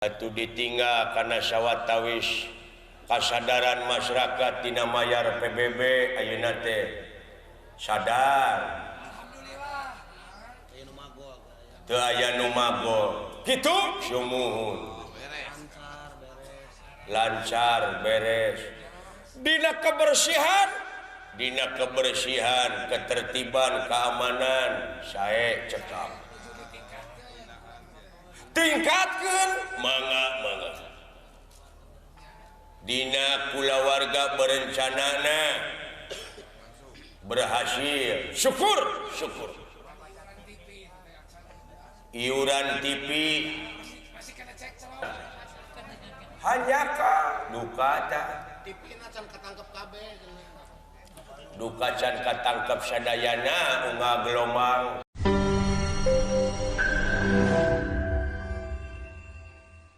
Atuh ditinggal kana sawatawis kasadaran masyarakat tina mayar PBB ayeuna teh sadar. Alhamdulillah. Teu aya nu magol. Kitu sumuhun. Lancar beres. Dina kebersihan, ketertiban, keamanan sae cekap. Tingkatkan mangga mangga. Dina kulawarga berencanana berhasil, syukur syukur. Iuran TV hanya ka duka ta duka can katangkep sadayana unga gelombang.